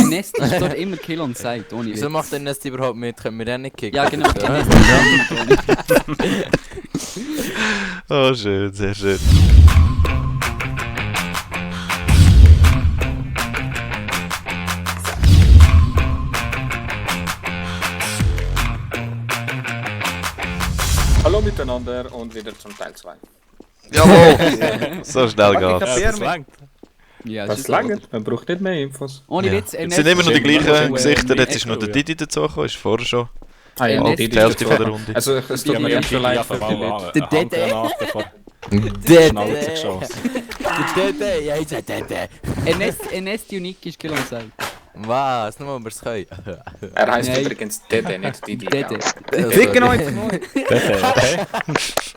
Nest ist dort immer Kill on Site, ohne Witz. Wieso macht der Nest überhaupt mit? Können wir den nicht kicken? Ja, genau. Oh, schön, sehr schön. Hallo miteinander und wieder zum Teil 2. Jawohl! So schnell geht's. Das langt. Ja, Das langt, man braucht nicht mehr Infos. Ohne Ja. Witz, Es sind immer noch die gleichen Gesichter, jetzt ist noch der Didi dazugekommen, ist vorher schon. Ah ja, Nest die Die Hälfte von der Runde. Also es tut mir Ja, echt schon leid für für die Leute. Der Dede. Der Schnauze geschossen. Der Dede, ja, ich sag Dede. Nest Unique ist Kill on Site. Was? Nur weil wir es können. Er heißt Nein. übrigens Dede, nicht Didi. Dede. Ficken euch! Okay.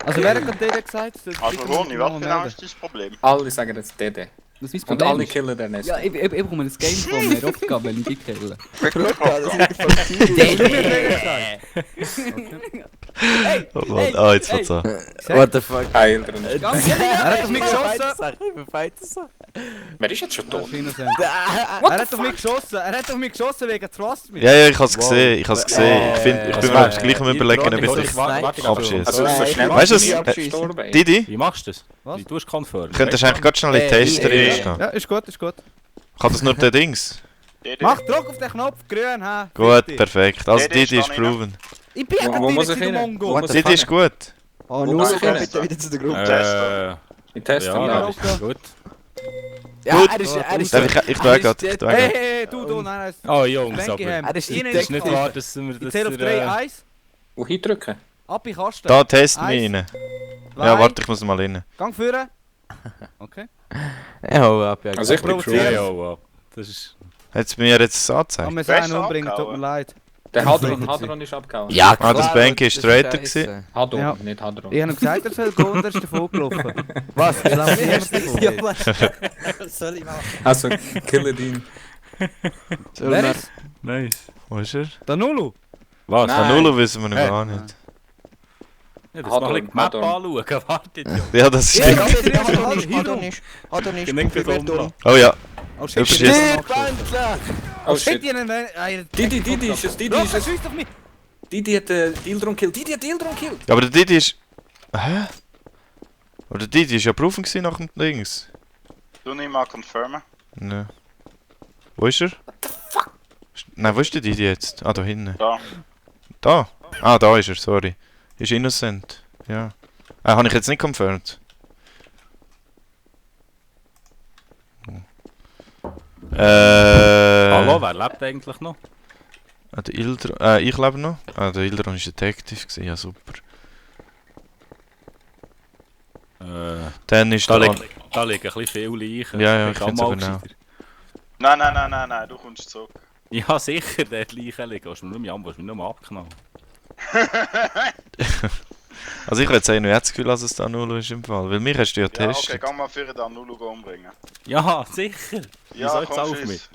Also wer hat gerade Dede gesagt? Also Ronny, was genau ist das Problem? Alle sagen jetzt Dede. Das ist mein Und Problem. alle killen den Nest. Ja, ich bekomme ein Game von mir aufgegeben, wenn ich die kille. Oh Mann, ah, jetzt wird's an. What the fuck? Heil drin. Er hat auf mich geschossen. Wer ist jetzt schon tot? Er hat auf mich geschossen. Er hat auf mich geschossen wegen Thrust. Ja, ich hab's gesehen, ich bin mir jetzt gleich am überlegen, ob ich dich abschieße. Also so schnell Weißt du was? gestorben. Didi, Wie machst du das? Was? Wie tust du Confirm? könntest du eigentlich ganz schnell in die Tester reingehen? Ja, ist gut, ist gut. Kann das nur der Dings? Mach Druck auf den Knopf, grün, hä? Gut, Bitte. perfekt. Also Didi Didi ist ist da proven. Ich bin Wo muss ich ja hin? Mongo. What the Didi ist gut. Oh, Wo nur muss ich komm hin? bitte wieder zu der Gruppe. Ich teste Ja, ja. das ist gut. Ja, Gut. er ist... Ich tue gerade. Hey, hey, du, nein, Oh Jungs, Frankie aber... Ham. Er ist Innen Das ist in nicht die wahr, Kiste. dass wir Ich das... zähle auf 3, 1, Wohin drücken? ab in den Kasten. Da testen wir Eins. rein. Zwei, Ja, warte, ich muss mal rein. Gang führen. Okay. Ja, hau ab, ja. Also ich bin provozieren. crew. Ja, wow. Das ist... Hat es mir jetzt Kann angezeigt? man Wer einen ist umbringen, tut mir abgehauen? leid. Der Hadron ist abgehauen. Ja, Ah, das Bank ist das Traitor scheisse. gewesen. Hadron, Ja. nicht Hadron. Ich habe ihm gesagt, er soll gehen und er ist davon gelaufen. Was? Ja, Was soll ich machen? Also, killen ihn. Wer ist? Nice. Wo ist er? Der Nulu. Was? Nein. Von Null wissen wir noch Hey. gar nicht. Ja, das mal die Map anschauen. Wartet, Jungs. Ja, das Ja, stimmt. Adonisch, Nicht verdammt. Oh ja, Oh shit, Hübsch ich jetzt. hab ihn abgeschossen. Oh Oh shit, shit. die haben Didi ist es, Didi Bro, ist er es. schießt auf mich. Didi hat Dildron killt. Didi hat Dildron killt. ja, aber der Didi ist... Hä? Aber der Didi ist ja proven gewesen nach dem Dings. Du nicht mal confirmen. Ne. Wo ist er? What the fuck? Nein, wo ist der Didi jetzt? Ah, da hinten. Da. Da? Ah, da ist er, sorry. Ist innocent. Ja. Habe ich jetzt nicht confirmed. Hallo, wer lebt eigentlich noch? Der Ildron, ich lebe noch. Ah, der Ildron war Detective gewesen, ja super. Dann ist Da der... liegen ein bisschen viele Leichen. Ja, ja, Ich ich kann find's mal aber auch. wieder. Nein, du kommst zurück. Ja, sicher, der hat Leichen liegen. Willst du mir nur mal abknallen? Also ich hätte jetzt eigentlich das Gefühl, dass es da null ist im Fall. Weil mich hast du ja Ja, okay, getestet. geh mal für den Nulu umbringen. Ja, sicher. Ja, Wieso jetzt komm, auf mich? tschüss.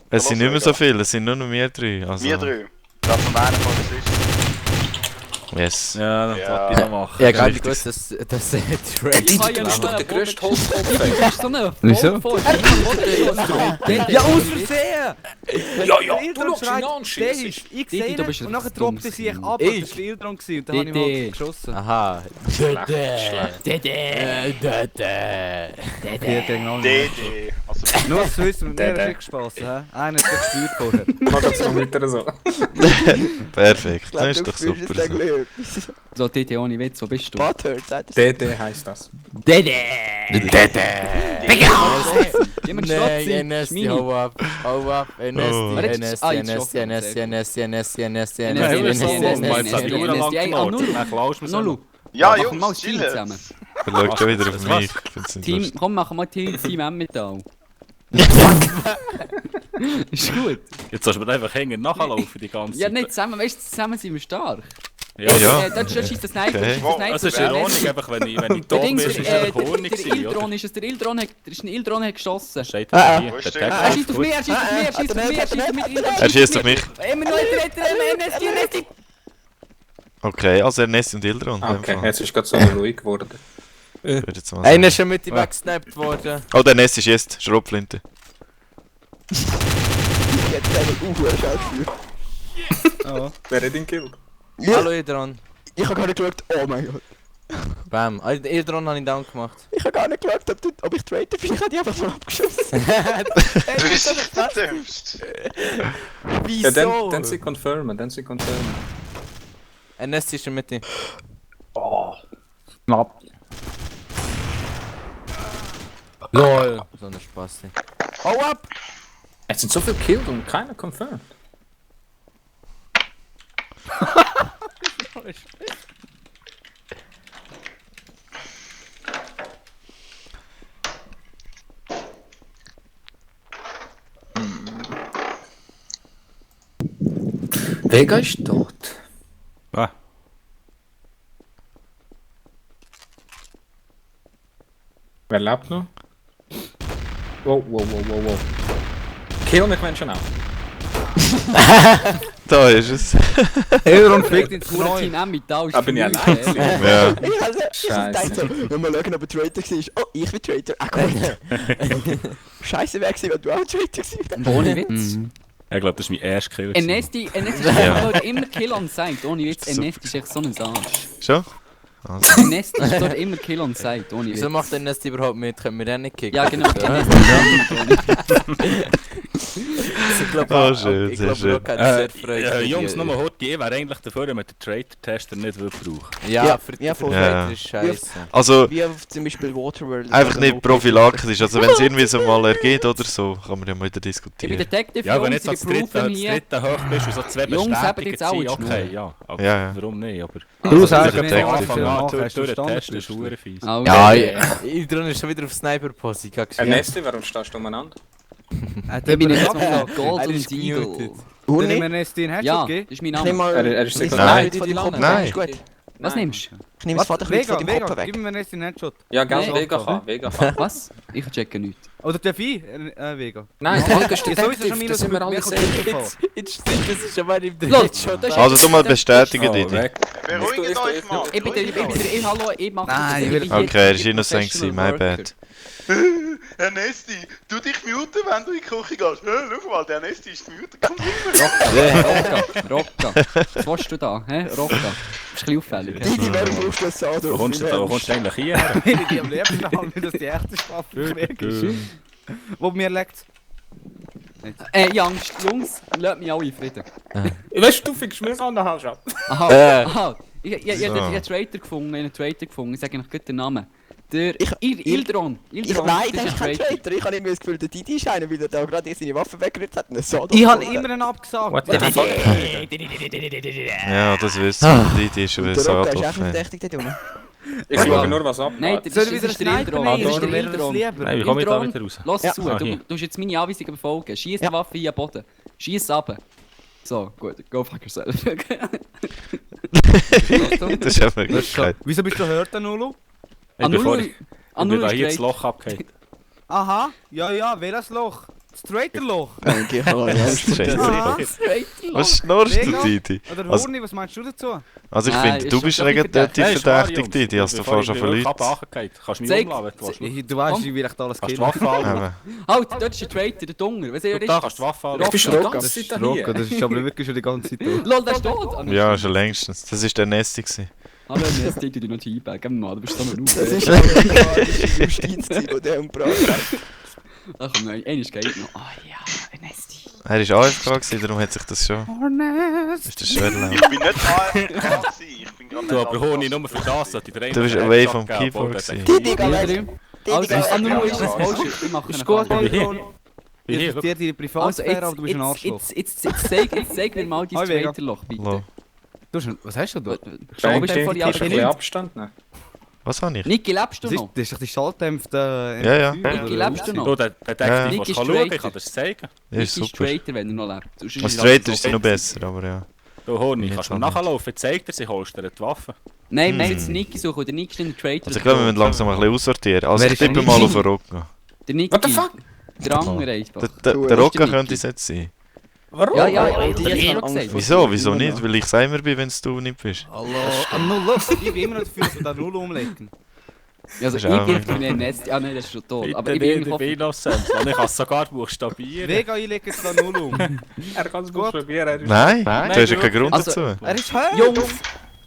Es sind nicht mehr Los, so viele, es sind nur noch wir drei. Also, Wir drei. Das von einer von uns ist. Yes. Ja, das Ja. wollte ich noch machen. Ja, gar nicht Richtig. gewusst, dass der Didi, du bist doch der grösste Holzkopf. Das ist so eine Wieso? Ja, aus Versehen. Ja, Der du schaust ihn schreit, an, der schießt. ist. Ich Didi, sehe du ihn bist und nachher dumm droppt er sich gewesen. ab und das war Wildron gewesen und dann habe ich Didi. mal geschossen. Aha. Vier gegen null. DD. Also, Nur zu wissen, mit mir Der. hast du gespassen, hä? Einer hat gespürt vorher. Mach das noch weiter so. Perfekt, Ich das glaube, ist du doch spürst super. jetzt So. Glück. So, Titi, ohne Witz, wo bist du? Butthurt, sagt er. DD heisst das. Dede! Nein, Jemand schrotzt NSC, hau ab, hau ab, Oh. NSC, Dann klaust du mir Nulu, ja, machen wir mal Jungs, Team chillen. zusammen. Er schaut schon wieder auf Was? mich. Ich find's nicht Team, lustig. komm, machen wir Team Emmental. Ist gut. Jetzt sollst du mir einfach hängen nachlaufen die ganze Zeit. Ja, nicht zusammen, weißt du, zusammen sind wir stark. Ja, Ja. Das ist der Sniper, Okay. das ist der Sniper. Also ist ironisch, einfach wenn ich Der tot Dings, bin, ist der einfach Hornig gewesen, oder? Ildron ist es, der ist ein Ildron hat geschossen. Steht Ah, da hier. Wo ist Der der? Tag Er ist schießt auf gut. mich, er schießt auf mich, er schießt auf mich, er schießt auf mich. Er schießt auf mich. Immer noch NSD. Okay, also Ernest und Ildron. in dem Okay, Fall. jetzt ist gerade so ruhig geworden. Ich würde jetzt mal Einer sagen. ist schon mit ihm weggesnappt worden. Oh, der Ernest ist jetzt. Schrotflinte. hat einen scheiß. Wer hat ihn gekillt? Hallo Idron. Ich hab gar nicht geschaut, oh mein Gott. Bam. Idron habe ich down gemacht. Ich hab gar nicht geschaut, ob ich Traitor bin, ich hab die einfach so abgeschossen. Du bist der Dümmste. Ja, dann sie confirmen, NS ist in der Mitte. Knapp. LOL. So ein Spaß. Hau ab! Es sind so viele killed und keiner confirmed. Vega ist tot. Ah. Wer lebt noch? Wow. Kill mich Menschen auch. Da ist es. Elrond fliegt ins Pure Neu. Team Emmental ist Aber bin ich für allein mich, Ja. Ich hab Scheiße. gedacht so, wenn wir schauen, ob er Traitor war. Oh, ich bin Traitor. Ah, gut. Scheiße, wer war, wenn du auch Traitor warst. Ohne Witz. Ich glaube, das ist mein erster Kill. Ernesti ist Ja. dort immer Kill on Sight, ohne Witz. Ernesti ist echt so ein Arsch. Schon? Also. Ernesti ist dort immer Kill on Sight, ohne Witz. Wieso macht NS überhaupt mit? Können wir den nicht kicken? Ja, genau. Ich glaube, Oh, schön, sehr schön. sehr freut. Jungs, nochmal Horti, ich wäre eigentlich dafür, wenn man den Traitor-Tester nicht brauchen. Ja, Ja, für ja, voll. Traitor ist scheiße. Also, Wie auf zum Beispiel Waterworld. einfach nicht prophylaktisch. Also, wenn es irgendwie so mal ergeht oder so, kann man ja mal wieder Ich bin diskutieren. Detective, Ja, wenn Jungs, jetzt ich als prüfen hier. dritter hoch bist und so zwei Jungs, bestätigt habt jetzt auch sind, die okay, Schnur. ja. Aber Ja, ja. warum nicht? Aber Du sagst, ich wenn Detective, du Anfang Anfang an an durch den Stand Test ist bist. hure fies. Oh, Ja, Idron ist schon wieder auf Sniper-Pose. Ich hab gesehen. Ernesti, warum stehst du umeinander? Ich bin jetzt noch noch Er Golden ist Eagle. gemutet. Soll Huni? ich mir jetzt den Headshot Ja, das geben? ist mein Ich Name. nehme mal... Er ist ich sicher- nehme Nein. mal von deinem Kopf Nein. weg, ist gut. Was nimmst du? Ich nehme das Vaterkreuz von deinem Kopf weg. Gib mir jetzt den Headshot. Ja, gell, Nein. Vega kann, Vega kann. Was? Ich checke nichts. Oder darf ich? Vega. Nein, Vega ist Ja, sowieso schon Detective, das sind wir alle safe. Jetzt stimmt, das ist aber im Los, Headshot. das ist- Also, du mal bestätigen, Didi. weg. Beruhigt euch mal. Ich bin hallo, ich mache Nein, ich will- Okay, er ist innocent gewesen, my bad. Ernesti, du dich muten, wenn du in die Küche gehst. Schau mal, der Ernesti ist mutet. Komm rüber. Rocca. Was willst du da? Hä? Rocca. Das ist ein bisschen auffällig. hä? Die werden aufschlüssen an. Wo kommst du eigentlich hierher? Wenn ich die am liebsten habe, weil das die echte Strafe kriege. Wo mir liegt. Jungs, lasst mich alle in Frieden. Weißt du, du fängst mich an, dann hast du ab. Aha. Ich So. habe einen Traitor gefunden, ich sage euch gut den Namen. Der Ildron. Nein, das der ist kein Traitor. Ich habe immer das Gefühl, der Didi ist einer, weil er da gerade seine Waffe weggerührt hat. Ich habe immer einen abgesagt. What the fuck? Ja, das wissen wir. Didi ist schon Der wieder Rocker ist echt Saathoff. verdächtig dort unten. Ich schaue nur, was ab. Nein, Soll ich das wieder ist der Sniper Ildron. nehmen? Das ist Oder der wäre das Ildron. lieber? Nein, wie komme ich da Ildron, wieder raus? Lass Ja. zu, Ah, du hier. musst jetzt meine Anweisungen befolgen. Schieß Ja. die Waffe in den Boden. Schieß ab. So, gut, go fuck yourself. Das ist einfach Möglichkeit. Wieso bist du hört, Nulu? Ich bin vorhin- ich Anulu bin ist hier das straight. Loch abgehakt. Aha, ja, welches Loch? Das Traitor-Loch? Danke, ich habe Aha. Was schnurrst du, Vega? Didi? Oder Also- Horni, was meinst du dazu? Also, ich Nein, finde, ist du schon bist so viel relativ Nein, ist wahr, verdächtig, Jungs. Didi. Hast du Bevor vorher ich schon bin verliebt? wirklich abgehakt. Kannst du mich Zeig- umladen, wenn du willst. Du weißt, Komm. wie ich da alles Kannst killen. du die Waffe anschauen? Eben. Halt, dort ist ein Traitor, der Dunger. Was er Da kannst du die ist? Waffe Ich anschauen. bin schon die Rocca, ganze Das Zeit ist da Rocca, hier. das ist aber wirklich schon die ganze Zeit tot. Lol, der ist tot. Ah, Ja, schon längstens. Das war der Nesti gewesen. Hallo, jetzt die noch Teabag. Gib mir mal, du bist so ein Das Noob. ist auch die Justiz, die der umgebracht hat. Ach komm, nein, einer geht noch. Ah ja, Ernesti. Er war AFK gewesen, darum hat sich das schon... Ist das schwer laut. Ich bin nicht AFK gewesen, ich bin gerade Du, nicht aber Honi, nur für das sollte ich dir Du bist einen away Headshot vom geben, Keyboard obwohl der- gewesen. Didi, geh weg. Also, Didi, geh weg. Anulu ist ein Bullshit. Ich mache Ist einen gut, Fall. Elrond. Wie Ich hier, respektiere deine Also, Privatsphäre, aber du bist ein Arschloch. jetzt zeig mir mal dein Hi, Vega. Traitorloch, bitte. Lo. Was hast du da? Schau, bist du vor die Kannst du ein bisschen Abstimmung? Abstand nehmen? Was habe ich? Niki, lebst du Das ist, noch? das ist doch die Schalldämpfte. Ja, ja. Niki, lebst du Du, noch? der Detektiv, Ja. was Nick ist kann schauen, ich Traitor. kann das zeigen. Ja, ist Niki ist super. Traitor, wenn er noch lebt. Sonst Als ist Traitor ist er sie noch besser, aber ja. Du, Honi, Jetzt kannst du mir auch nicht. nachlaufen? Jetzt zeigt er, sie holst dir die Waffe. Nein, wir müssen jetzt Niki suchen. Der Niki ist ein Traitor. Also ich glaube, wir müssen langsam ein bisschen aussortieren. Also Wer ich ist der tippe Niki? mal auf den Rocca. Der Niki. What the fuck? Der andere einfach. Der Du, der wo ist der Rocca Niki? könnte es jetzt sein. Warum? Ja, ja, Oh, die die hat hat noch gesagt. Wieso? Wieso nicht? Weil ich es immer bin, wenn es du nicht bist. Hallo. Null, ich bin immer noch dafür, dass wir da Null umlegen. Also Das ist auch- ich bin ein Nest. Ah nein, das ist schon tot. Aber ich Bitte bin nicht, ich irgendwie bin innocent. Und ich kann es sogar buchstabieren. Vega einlegen jetzt da 0 um. Er kann es gut probieren. Nein, du hast ja keinen Grund Also- dazu. Er ist hört! Jungs!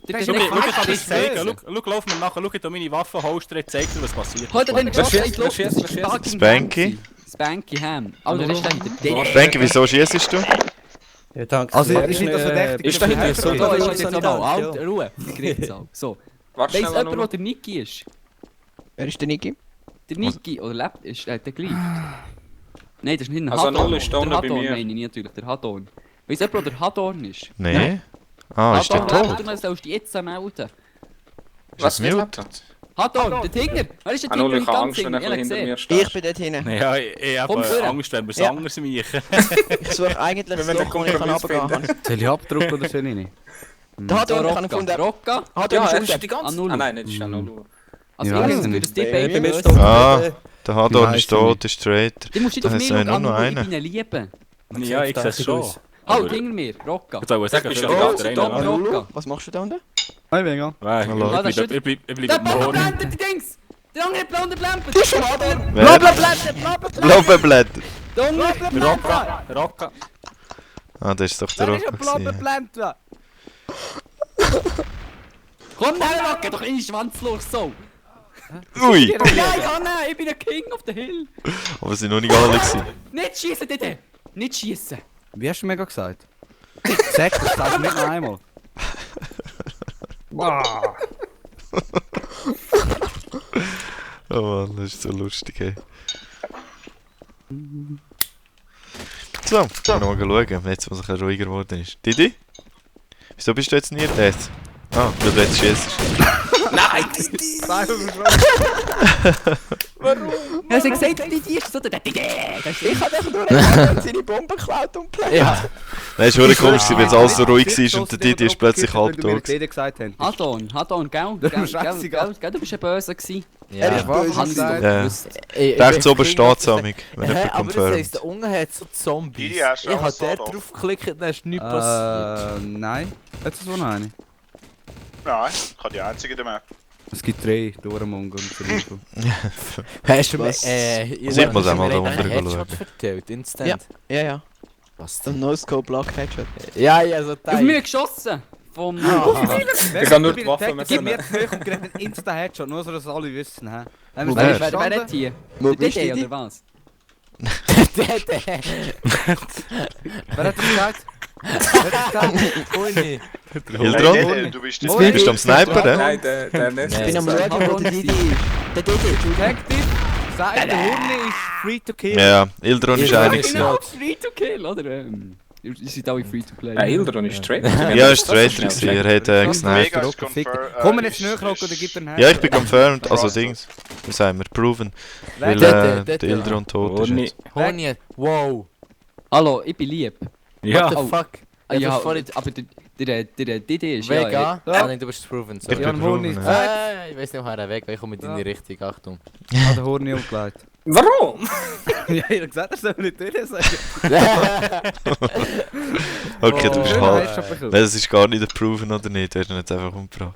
Der Hast ist du nicht mich- Schau, ich kann dir das zeigen. lösen. Schau, lauf mir nachher. Schau, ich meine Waffenholster, ich zeig dir, was passiert. Heute den Wer Geschoss schießt? in die Luft, Wer das schießt? ist Wer fucking Spanky? Ham. Spanky Ham. Aber der ist dahinter. Frankie, wieso schießt du? Ja, danke. Also ist nicht das verdächtig. Ist da hinten so? So, Da ist ist jetzt jetzt aber auch. Alter, Ruhe. Gerichtssaal. So. Warte Weiss schnell jemand, wo noch. der Niki ist? Wer ist der Niki? Der Niki, oder lebt, ist der gleich? Nein, das ist nicht ein Also, Hadorn. Null ist da Der unten bei Hadorn mir. meine ich natürlich, der Hadorn. Weiss jemand, wo der Hadorn ist? Nee. Ah, ist der Hadorn tot? lebt, du sollst dich jetzt melden. Was Ist er wird muted? Hadorn, der Tiger! Wer ist der Ah, Tiger? null, ich Nicht habe ganz Angst, wenn hinten, er ehrlich hinter mir gesagt. steht. Ich bin dort hinten. Ja, ich habe Komm vor. Angst, wenn wir es Ja. anders machen. Ich suche eigentlich das Wir wollen Loch, wo ich einen Kompromiss runtergehen kann. Soll ich abdrucken oder soll ich nicht? Da hat So, er Rocca. gefunden. Rocca? Hat Ja, er er gefunden. ist die ganze... Null. Ah nein, nicht, ist ja Null. Also Ja, ich weiß würde nicht. das die beiden bin lösen. Ah, der Hadorn weiss ist tot, ist Traitor. Du musst nicht Da auf hast mich du ja schauen, nur noch Anu, ich einen. bin ein Liebe. Ja, ich sehe es schon. Halt, hinter mir, Rocca. Ich soll sagen, bist für du die da, ganze stopp, Reine. Rocca. Was machst du da unten? Hi Vega. Hallo. Ah, das ist Ich bleib Der am Boden. Blender, die Dings! Der andere blonde Blampe! Das ist Hadorn! Wer? Blablablende! Blobeblätter. Der andere Rocca, Rocca. Ah, das ist doch der Da ist ein Rocco. blauer Blende. Komm her, Rocca, doch in den Schwanzloch so! Ui! Ja, ich kann nicht, ich bin ein King of the Hill! Aber sie sind noch nicht alle gewesen. Nicht schießen, Dede! Nicht schießen! Wie hast du Mega gesagt? Sag das, sagst du nicht noch einmal. Oh Mann, das ist so lustig, ey. So, wir noch mal schauen, jetzt wo es ein bisschen ruhiger geworden ist. Didi? Wieso bist du jetzt nie Death? Ah, weil du jetzt schießt. Ja, sie gesagt, die ist so der Dede! Ich habe einfach nur einen seine Bombe geklaut und geplant. Ja! Nein, ist wirklich komisch, weil es alles so ruhig war und der Didi ist plötzlich halb Wenn du mir tot. die Idee gesagt hast. Hadorn, gell? Das ist Gell, scheißegal. gell, du bist ein Böser gewesen. Er ist böse. Hans gesagt. Ja. gewusst. Rechts oben steht es amig, wenn Hä, jemand aber das confirmt. heisst, der Unge hat so Zombies. Die hast du Ich auch habe so dort drauf. drauf geklickt und dann ist nichts passiert. Nein. Jetzt ist es noch eine. Nein, ich habe die einzige der Map. Es gibt 3, Doremung und so weiter. Hast du mir, Was? Also ich muss auch mal da unten Headshot schauen. verteilt, instant? Ja. Was So ein No-Scope-Block-Headshot. Ja, ja, so Auf teil. mich geschossen! Vom... Ich kann nur die Waffe mit Gib mir jetzt nicht und kriegt einen Insta-Headshot, nur so dass alle wissen. Hä? Haben wir Wer es ist wer verstanden? nicht hier? Wo Der bist Dede, du? oder was? Wer hat das gesagt? Wer hat das gesagt? Uni. Hildron? Hey, du bist jetzt... Bist du am Sniper, ne? Nein, der Nest. Ich bin am schauen, wo der Didi ist. Der Didi ist. Detective sagt, der Hurni ist free to kill. Ja, Hildron ist einig. Genau, free to kill, oder? Ihr seid alle free to play. Hildron ist straight. Ja, er ist Traitor gewesen, er hat gesniped. Vegas Komm mir jetzt näher oder gib einen Ja, ich bin confirmed, also Dings. Wie sagen wir, proven. Weil Dort, der Hildron tot ist Uni. jetzt. Huni. Wow. Hallo, ich bin lieb. Ja. What the Fuck. Ah, Ja, ja, das ist voll aber der Didi ist Vega? ja... Ah, nein, du bist proven. Ich Sorry. bin Ja, Hurni proven. ist ja. Ich weiß nicht, woher er weg ich komme in deine Ja. Richtung. Achtung. hat der Hurni umgelegt. Warum? Ja, ich hab gesagt, er soll nicht durch sagen. Okay, du bist Schöner halb. Headshot bekommen. Nein, das ist gar nicht proven oder nicht, du hast ihn jetzt einfach umgebracht.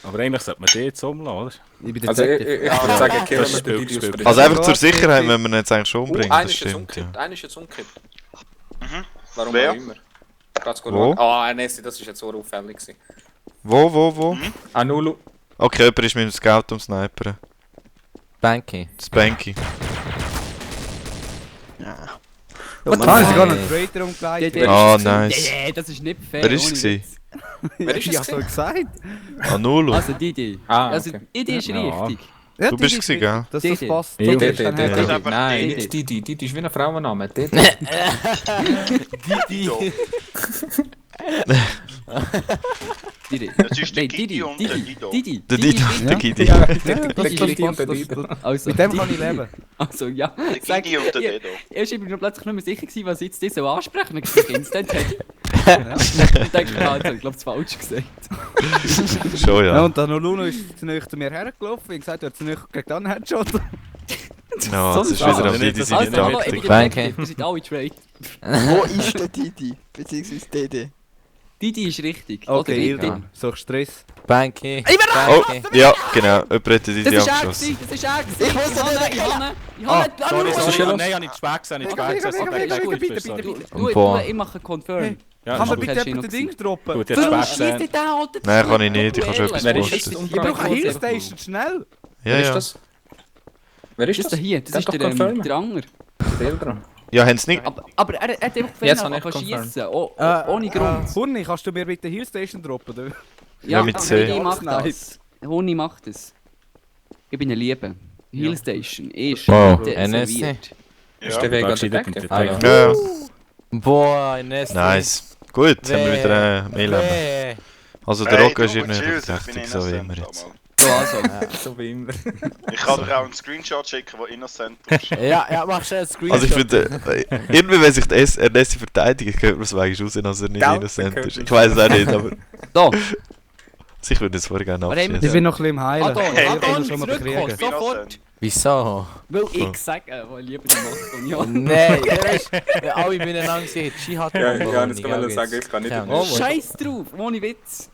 Aber eigentlich sollte man den jetzt umlassen, oder? Ich bin der Also ich Detective. würde sagen, killen Das wir ist den Spiel, Videos. Spiel. Also einfach zur Sicherheit, wenn wir ihn jetzt eigentlich schon umbringen, Einer das ist jetzt stimmt, ja. umgekippt. Einer ist jetzt umgekippt. Mhm. Warum Wer? auch immer. Gerade Wo? Ah, Nessi, das ist jetzt so auffällig gewesen. Wo? Anulu. Okay, jemand ist mit dem Scout am Sniperen. Banky. Spanky. Was haben sie gar einen Traitor umgelegt? Der- Ah, nice. Nee, das ist nicht fair. Wer ist ohne es? Witz. Wer ist Ja, es so gewesen? gesagt. Anulu. Also Didi. Ah, Also okay. Didi ist Ja. richtig. Ja, Du bist die- gewesen, gell? Dass das Didi. passt. Ja, So, Didi, dann Didi. hat er- Das ist einfach Nein, Didi. nicht Didi. Didi ist wie ein Frauenname. Didi. Didi. Didi. Das ist der Nein, Gidi und der Dido. Didi. Der Didi. Didi. Der Gidi. Ja, Didi das ist passt, richtig. das- Also, Mit dem Didi. kann ich leben. Also ja. Der Sag- Gidi und der ja, Dedo. Erst bin ich mir plötzlich nicht mehr sicher gewesen, was ich jetzt so ansprechen. Dann gesagt, Instant Teddy. Ich denke mir halt, ich glaube, es falsch gesagt. Schon, Ja, ja. und dann noch Luno ist zu nahe zu mir hergelaufen und gesagt, er hat zu nahe gegen den Headshot. No, das ist wieder am Didi seine Also, hallo, ich bin Taktik. der Detective. Wir sind alle trade. Wo ist der Didi? Beziehungsweise Didi? Didi ist richtig. Okay, Oder Ildan. So Stress. Banky. Oh, ja, genau. Jemand hat die Das ist er abgeschossen. gewesen, das ist er gewesen. Ich wusste nicht, Ich habe Sorry, ihn. sorry. Nein, ich habe nicht schwer gesehen, nicht schwer gesehen. Ich mache Confirm. Ja, Kann ist man gut. bitte jemand den Ding droppen? Gut, jetzt schwer gesehen. Schießt den Alter. Nein, kann ich nicht. Ich kann schon etwas Wer ist posten. das? Ich brauche eine Healstation, schnell! Ja, Wer ist ja. das? Wer ist Das das? ist hier, das Der ist hat der doch confirmed. der Anger. Der dran. Ja, haben sie nicht... Aber er hat einfach Jetzt gefällt, habe ich aber confirmed. schießen. Ohne Grund. Hunni, kannst du mir bitte Healstation droppen? Du? Ja, mit C. Honi macht das. Honi macht das. Ich bin ein Liebe. Heal Station ist Wow, bitte NSC. serviert. Ist der Weg an der Gescheitert Decke? mit Ah, der ja. Ja, Boah, Nest. nice. Gut, jetzt haben wir wieder ein Mail. Nee. Also der Rocker ist irgendwie verdächtig, so wie immer jetzt. Ja, also. So wie immer. Ich kann dir auch einen Screenshot schicken, wo Innocent draufsteht. Ja, mach schnell einen Screenshot. Also ich finde, irgendwie wenn sich der Ernessi verteidigt, könnte man es eigentlich aussehen, als er nicht Gell? innocent Könnte ist. Ich weiß es auch nicht, aber... Da. Also ich würde es vorher gerne Aber haben wir abschließen. Ich bin noch ein bisschen im Heilen. Adon, Ich kann Adon, schon mal zurückkommen. bekriegen. Sofort. Wieso? Weil ich sage, oh, lieber die Moston, ja. Nein, der ist... Alle miteinander gesehen, Ski hat... Ja, ja, das kann man sagen, ich kann nicht. Oh, Scheiß drauf, ohne Witz.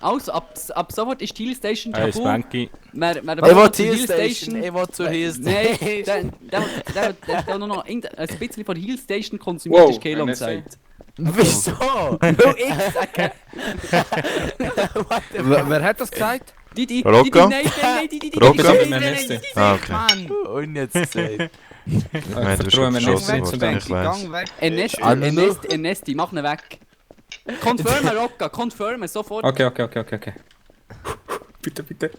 Also, ab sofort ist die Heal Station Hey, ist tabu. Banky. Ich will zur Heal Station. Ich will zur Heal Station. Nein, der nur noch ein bisschen von der Heal Station konsumiert, Wow, ist Kelon NSA. gesagt. Wieso? Weil ich sage, Wer hat das gesagt? die, Rocco? nein, die, Rocco? Ah, okay. Mann! Und jetzt gesagt. Nein, du vertraue hast mir schon nicht, geschossen nicht worden, zum ich weiss. Ernesti, mach ihn weg. Confirmen, Rocca, confirmen, sofort. Okay. Bitte, bitte.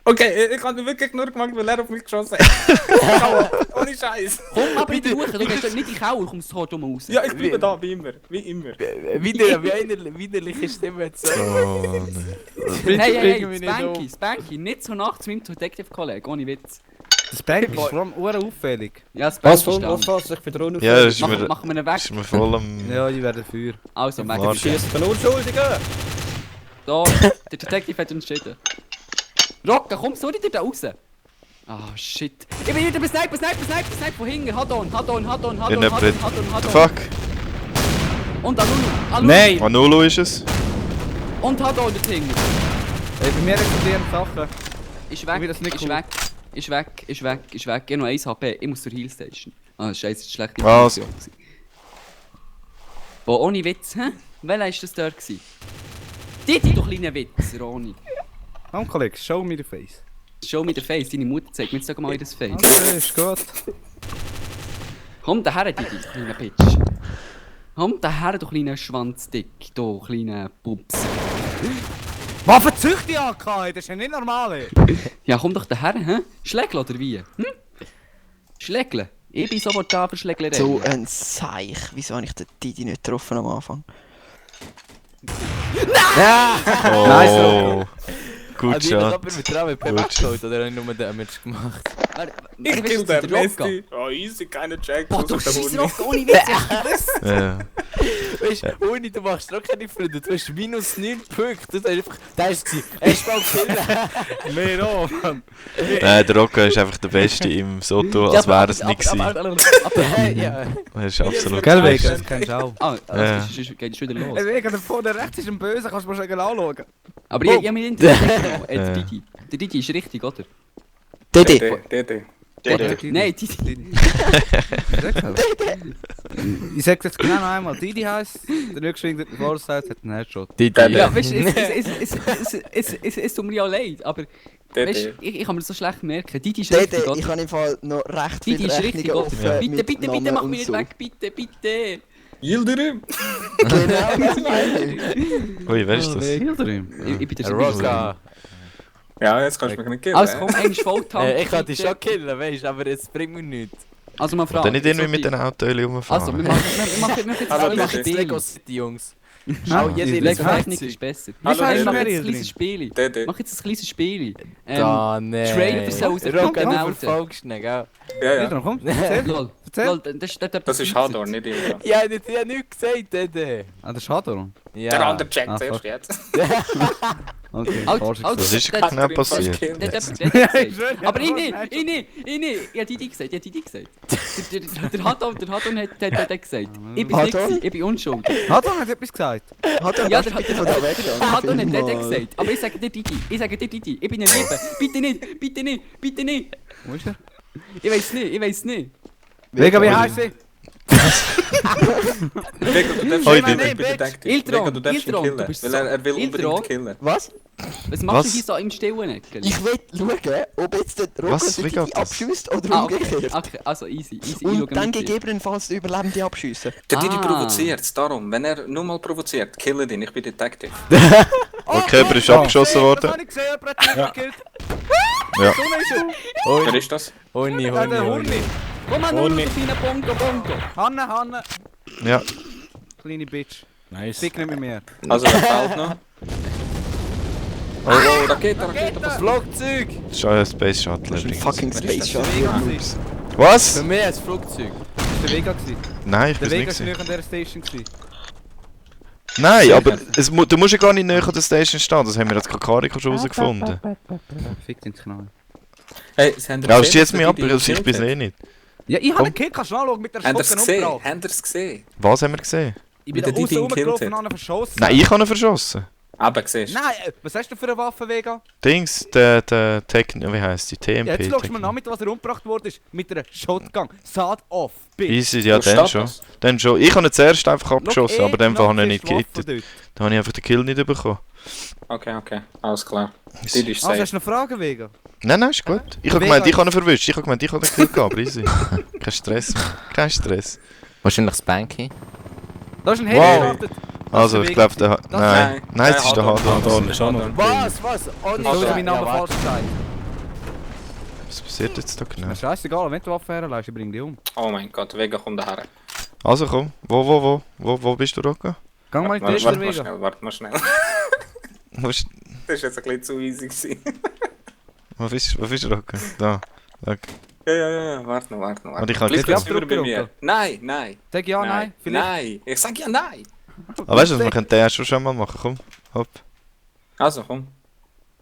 Okay, ich habe wirklich nur gemacht, weil er auf mich geschossen hat. Ohne Scheiß. Komm aber in die Ruhe, du gehst dort nicht in die Kauer, kommst sofort raus. Ja, ich bleibe da, wie immer. Wie immer. Widerliche Stimme jetzt. Oh nein. Hey, Spanky, nicht so nachts mit dem Detective-Kollegen, ohne Witz. Das Bank ist vor allem auffällig. Ja, Spanky ist da. Ich bin der Ja, das ist mir, Machen wir ihn weg. ist mir voll am... Ja, ich werde dafür. Also, weg. Warte. den Unschuldigen! Da, der Detective hat entschieden. Rocca, komm, so nicht da raus. Ah, shit. Ich bin wieder besniped von hinten. Hadon. In der Brett. Fuck. Und Alulu. Nein! Manolo ist es. Und Hadon dort hinten. Ey, bei mir explodieren Sachen. Ist Ich weg, will das nicht ist cool. weg. Ich habe noch 1 HP. Ich muss zur Heal Station. Ah, scheiße, das ist schlechte Was? Information. Oh, ohne Witz, hä? Welcher war das dort? Didi, du kleiner Witz, Roni. Komm, Kollege, show me the face. Show me the face, deine Mutter zeigt mir jetzt doch mal in das Face. Okay, ist gut. Komm daher, Didi, du kleiner Bitch. Komm daher, du kleiner Schwanzdick, du kleiner Pups. Was für Züchte ich AK? Das ist ja nicht normal, ey. Ja, komm doch daher, hä? Schlägle oder wie? Hm? Schlägle? Ich bin sofort da für Schläglerei. So ein Seich. Wieso habe ich den Didi nicht getroffen am Anfang? Oh. Gut Ich schon. habe mit der AWP weggeholt oder habe ich nur Damage gemacht? Ich kill den Messi. Oh, easy, keine Checks. Boah, du schießt Rocca ohne Witz, ich hab gewusst. Ja. Weißt du, Uni, du machst doch keine Freunde. Du hast minus 9 Punkte. Das ist einfach... Da ist es. Erstmal killen. Mehr auch, Mann. Nein, der Rocco ist einfach der Beste im Soto, als wäre es nicht gewesen. Ja. Er ist absolut Gell, der Vega? Beste. Das kennst du auch. Ah, Ja. geht es wieder los. Ey, Vega, der vorne rechts ist ein Böse, kannst du mal schnell anschauen. Aber ich hab mich interessiert. Der Didi. Der Didi ist richtig, oder? Didi! DD. Nein, Didi. Ich sag's jetzt genau noch einmal. Didi heisst, der Rückschwing, der Vorside hat einen Headshot. Ja, weißt du, es tut mir ja leid, aber weißt, DD. ich kann mir das so schlecht merken. Didi ist richtig, Didi, ich oder? habe im Fall noch recht Didi viele ist richtig, Rechnungen oder? offen. mit Bitte, Namen mach und mich nicht so. weg, bitte. Yildirim. Genau, das meine ich. Ui, wer ist das? Ich bin der Rocca. Ja, jetzt kannst du mich nicht killen. Also komm, eigentlich Volltank. Ich kann dich schon killen, weißt du, aber es bringt mir nichts. Also mal Und fragen. dann nicht irgendwie mit den Autos rumfahren. Also, wir machen jetzt Hallo, alle Didi. Jetzt Spiele. Lego City, Jungs. Schau, jeder die in Lego das Technik Fahrzeug. ist besser. Hallo, Ich Didi. mache jetzt Didi. ein kleines Spiel. DD. Mach jetzt ein kleines Spiel. Da, nee. Trailer für so aus der Rocca, Auto. du verfolgst ihn, gell? Ja, ja. Wieder, komm, erzähl. Lol. Erzähl. Lol, Das ist Hador, nicht Ilda. Ja, ich habe nichts gesagt, Dede. Ah, das ist Hador. Ja. Der andere checkt Ah, zuerst fuck. jetzt. Okay, Was ist der- genau passiert? Der hat gesagt. Aber ich nicht. Ich hab Didi gesagt. Der Hadon hat gesagt. Ich bin's nicht gewesen, ich bin unschuldig. Hat er nicht etwas gesagt? Hat er Ja, das bitte von da weg? Der Hadon hat nicht gesagt. Aber ich sage dir Didi. Ich bin ein Liebe. Bitte nicht. Wo ist er? Ich weiß nicht. Vega, wie heisst sie? Vega, du darfst Hoi, nicht Didi. ich bin Detective. Iltron, Vega, du darfst ihn Iltron, killen. du bist Weil so- er will unbedingt Iltron. killen. Was? Was machst du Was? hier so im stillen Ecken? Ich will schauen, ob jetzt der Rocco Was? Wie die geht das? abschießt oder umgekehrt. Okay, also easy. Ich Und schaue dann mit dir. gegebenenfalls den Überlebenden abschiessen. Der Didi Ah. provoziert, darum. Wenn er nur mal provoziert, killen ihn, ich bin Detective. Okay, aber ist abgeschossen worden. Das habe ich gesehen, jemand hat mich gekillt. Ja. So ist er. Hoi, Wer ist das? Honi, Der Honi, Huni. Honi. Komm mal nur Ohne. auf deinen Bongo. Hanne. Ja. Kleine Bitch. Nice. Fick nicht mit mir. Also, wer fehlt noch? Oh, Rakete. Flugzeug! Das ist euer Space Shuttle Das ist ein übrigens. fucking Space Der Shuttle. Vega gewesen. Was? Für mich ein Flugzeug. Das war der Vega gewesen. Nein, ich Der bin's Vega nicht war gewesen. nicht an dieser Station gewesen. Nein, aber du musst ja gar nicht näher an der Station stehen, das haben wir als Kakariko schon herausgefunden. Fick den Knall. Hey, sie haben Ja, aber gesehen, schieß mich dass ab, der Didi ich bin's gekillt eh nicht. Ja, ich habe Komm. einen Kill, kannst du nachschauen mit der hat. Habt ihr es Shotgun gesehen? umgebracht. Habt ihr es gesehen? Was haben wir gesehen? Ich Wie bin da der außen Didi ihn gekillt rumgelaufen und hat. habe ihn verschossen. Nein, ich habe ihn verschossen. Aber siehst du. Nein, was hast du für eine Waffe, Vega? Dings, der wie heisst die? TMP. Ja, jetzt schaust du mir nach, mit was er umgebracht worden ist. Mit einer Shotgun. Saat off, bitch. Easy, ja, Wo dann steht schon. das? Dann schon. Ich habe ihn zuerst einfach Schau, abgeschossen, aber dann habe ich ihn nicht Waffe gehittet. dort. Dann habe ich einfach den Kill nicht bekommen. Okay, alles klar. Didi ist Also, safe. hast du noch Fragen, Vega? Nein, ist gut. Ich habe gemeint, ich habe ihn verwischt. Ich habe gemeint, ich habe den Kill gehabt, aber easy. Kein Stress. Kein Stress. Wahrscheinlich Spanky. Da ist ein Wow. Heli gewartet. Also, ich glaube, der Nein. Nein, es ist der Hadon. Hadon ist auch noch. Was? Oh, Du hast meinen Namen falsch gesagt. Was passiert jetzt da genau? Na, scheißegal, wenn du Waffe herleihst, ich bring dich um. Oh mein Gott, Vega kommt daher. Also komm, wo bist du, Rocco? Gang mal in die Warte Tester, mal Vega. schnell, warte mal schnell. Wo bist Das ist jetzt ein bisschen zu easy gewesen. wo bist du, Rocco? Da. Schau. Ja, warte noch. Und ich kann Bleib jetzt kurz über bei abdrücken, mir. Rocco. Nein. Sag ja, nein, vielleicht. Nein, ich sag ja nein. Ah, weißt du, wir können den schon mal machen. Komm, hopp. Also, komm.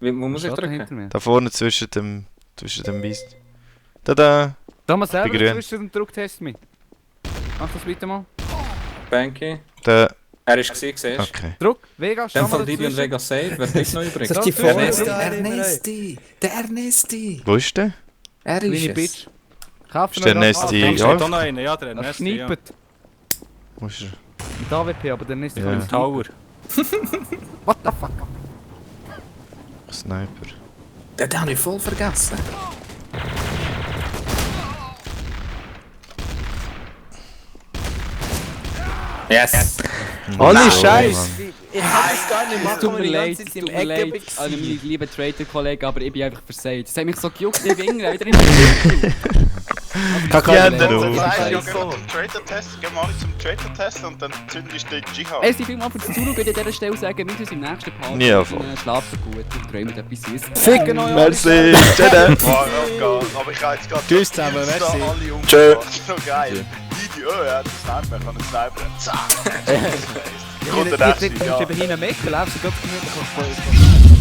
Wo muss ich Schatten drücken? hinter mir. Da vorne zwischen dem Biest. Tada! Da mal selber Bei grün. zwischen den Drucktest mit. Mach das bitte mal. Banky. Der. Er ist gewesen, siehst du? Okay. Druck, Vega, schau Dann mal von Didi und dazwischen. Vega safe. Wer bleibt noch übrig? Das ist die Ernesti. Der Ernesti. Wo ist der? Er Kleine ist es. Bitch. Kauf Ist der Nesti? Da Ja. steht auch noch einer, ja, der Das Nesti, ja. schnippt. Wo ist er? Mit AWP, aber der Nesti Ja. kann Im Tower. What the fuck? Sniper. Den habe ich voll vergessen. Yes. Ohne So, Scheiß! Mann. Ich kann das gar nicht machen, Tut weil mir ich die leid, ganze es Zeit tut im mir Ecke leid an bin. meine lieben Traitor-Kollegen, aber ich bin einfach versagt. Das hat mich so gejuckt, die Finger wieder in den Ja, Nein, no. gehen wir zum Traitor-Test, gehen wir alle zum Traitor-Test und dann zünden wir den Jihad. Merci vielmals fürs Zuschauen. Ich würde an dieser Stelle sagen, wir sehen uns im nächsten Part. Ja, voll. Schlafen gut und träumen etwas Süßes. Ficken euch alle. Merci! Tschüss! Aber ich habe jetzt gerade... Tschüss zusammen, da merci. alle Tschö. umgebracht. So geil. Didi, er hat einen Sniper, kann einen Sniper. Zack! Ich konnte Ihr das bist nicht, ja. eben hinten weg, laufst du ganz gemütlich.